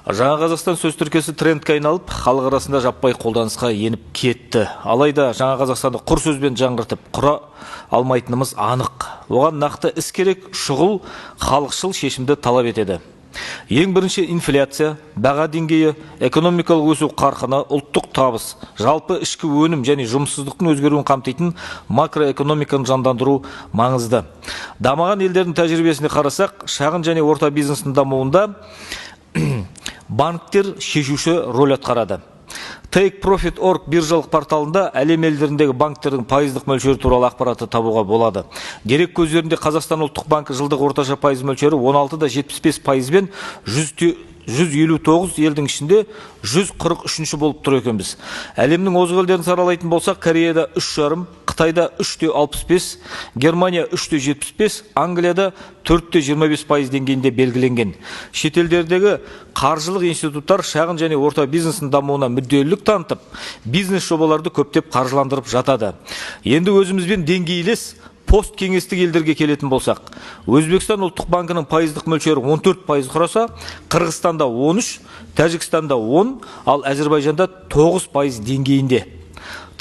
Жаңа Қазақстан сөз тіркесі трендке айналып, халық арасында жаппай қолданысқа еніп кетті. Алайда Жаңа Қазақстанды құр сөзбен жаңғыртып құра алмайтынымыз анық. Оған нақты іс керек, шұғыл, халықшыл шешімді талап етеді. Ең бірінші инфляция, баға деңгейі, экономикалық өсу қарқыны, ұлттық табыс, жалпы ішкі өнім және жұмыссыздықтың өзгеруін қамтитын макроэкономиканы жандандыру маңызды. Дамыған елдердің тәжірибесіне қарасақ, шағын және орта бизнестің дамуында банктер шешуші роль атқарады. Take Profit.org биржалық порталында әлем елдеріндегі банктердің пайыздық мөлшері туралы ақпаратты табуға болады. Дерек көздерінде Қазақстан ұлттық банкі жылдық орташа пайыз мөлшері 16,75 пайызбен 159 елдің ішінде 143-ші болып тұр екенбіз. Әлемнің озық елдерін саралайтын болсақ, Кореяда 3,5, Қытайда 3,65, Германия 3,75, Англияда 4,25% деңгейінде белгіленген. Шетелдердегі қаржылық институттар шағын және орта бизнестің дамуына мүдделілік танытып, бизнес жобаларды көптеп қаржыландырып жатады. Енді өзімізбен деңгейлес посткеңестік елдерге келетін болсақ, Өзбекстан ұлттық банкінің пайыздық мөлшері 14% құраса, Қырғызстанда 13, Тәжікстанда 10, ал Әзірбайжанда 9% деңгейінде.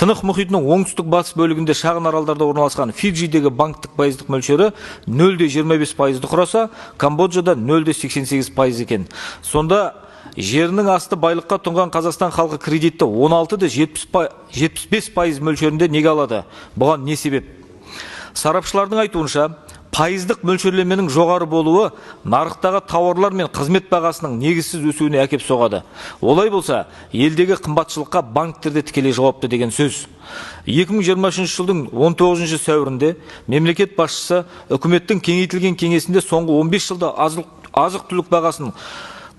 Тынық мұхитының оңтүстік батыс бөлігінде шағын аралдарда орналасқан Фиджидегі банктік пайыздық мөлшері 0,25%-ды құраса, Камбоджада 0,88% екен. Сонда жерінің асты байлыққа тұнған Қазақстан халқы кредитті 16,75% мөлшерінде неге алады? Бұған не себеп? Сарапшылардың айтуынша, пайыздық мөлшерлеменің жоғары болуы нарықтағы тауарлар мен қызмет бағасының негізсіз өсуіне әкеп соғады. Олай болса, елдегі қымбатшылыққа банктер де тікелей жауапты деген сөз. 2023 жылдың 19 сәуірінде мемлекет басшысы үкіметтің кеңейтілген кеңесінде соңғы 15 жылда азық-түлік бағасының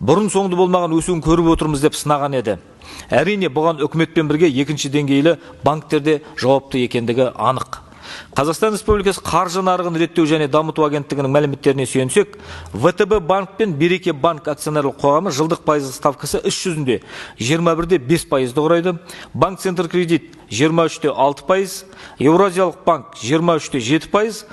бұрын соңды болмаған өсуін көріп отырмыз деп сынаған еді. Әрине, бұған үкіметпен бірге екінші деңгейлі банктер де жауапты екендігі анық. Қазақстан Республикасы қаржы нарығын реттеу және дамыту агенттігінің мәліметтеріне сүйенсек, ВТБ банк пен Береке банк акционерлік қоғамы жылдық пайыздық ставкасы іс жүзінде 21,5%-ды құрайды. Банк Центр Кредит 23,6%, Еуразиялық банк 23,7%,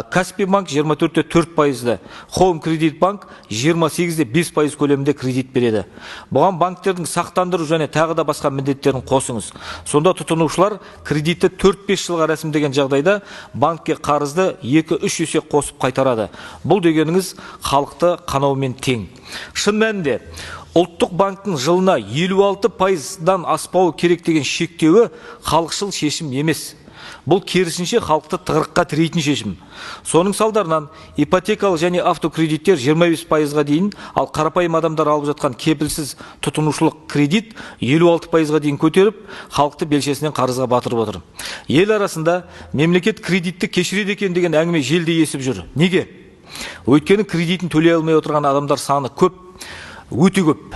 Каспий банк 24,4%-ды, Хоум Кредит банк 28,5% көлемінде кредит береді. Бұған банктердің сақтандыру және тағы да басқа міндеттерін қосыңыз. Сонда тұтынушылар кредитті 4-5 жылға рәсімдеген жағдайда банкке қарызды 2-3 есе қосып қайтарады. Бұл дегеніңіз халықты қанаумен тең. Шын мәнінде, ұлттық банктің жылына 56%-дан аспауы керек деген шектеуі халықшыл шешім емес. Бұл керісінше халықты тығырыққа тірейтін шешім. Соның салдарынан ипотекалық және автокредиттер 25%-ға дейін, ал қарапайым адамдар алып жатқан кепілсіз тұтынушылық кредит 56%-ға дейін көтеріп, халықты белшесінен қарызға батырып отыр. Ел арасында мемлекет кредитті кешіреді екен деген әңгіме желдей есіп жүр. Неге? Өйткені кредитін төлей алмай отырған адамдар саны көп, өте көп.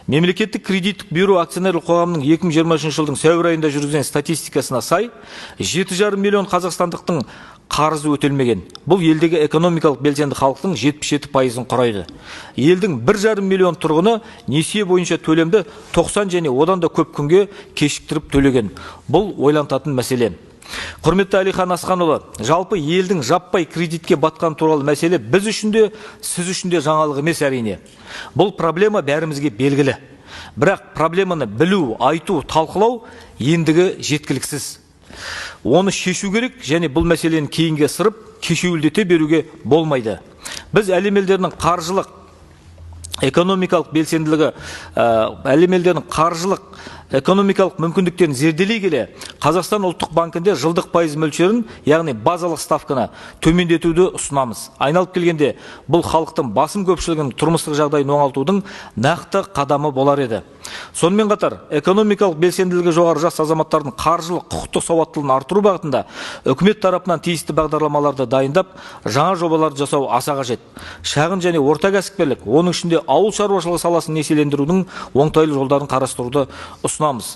Мемлекеттік кредиттік бюро акционерлік қоғамының 2023 жылдың сәуір айында жүргізген статистикасына сай, 7,5 миллион қазақстандықтың қарызы өтелмеген. Бұл елдегі экономикалық белсенді халықтың 77%-ын құрайды. Елдің 1,5 миллион тұрғыны несие бойынша төлемді 90 және одан да көп күнге кешіктіріп төлеген. Бұл ойлантатын мәселе. Құрметті Әлихан Асханұлы, жалпы елдің жаппай кредитке батқан туралы мәселе біз үшін де, сіз үшін де жаңалық емес, әрине. Бұл проблема бәрімізге белгілі. Бірақ проблеманы білу, айту, талқылау ендігі жеткіліксіз. Оны шешу керек және бұл мәселені кейінге ысырып, кешеуілдете беруге болмайды. Біз әлем елдерінің қаржылық экономикалық белсенділігі, әлем елдерінің қаржылық экономикалық мүмкіндіктерін зерделей келе, Қазақстан ұлттық банкінде жылдық пайыз мөлшерін, яғни базалық ставканы төмендетуді ұсынамыз. Айналып келгенде, бұл халықтың басым көпшілігінің тұрмыстық жағдайын оңалтудың нақты қадамы болар еді. Сонымен қатар, экономикалық белсенділігі жоғары жас азаматтардың қаржылық, құқықтық сауаттылығын арттыру бағытында үкімет тарапынан тиісті бағдарламаларды дайындап, жаңа жобаларды жасау аса қажет. Шағын және орта кәсіпкерлік, оның ішінде ауыл шаруашылығы саласын несиелендірудің оңтайлы жолдарын қарастыруды ұсынамыз.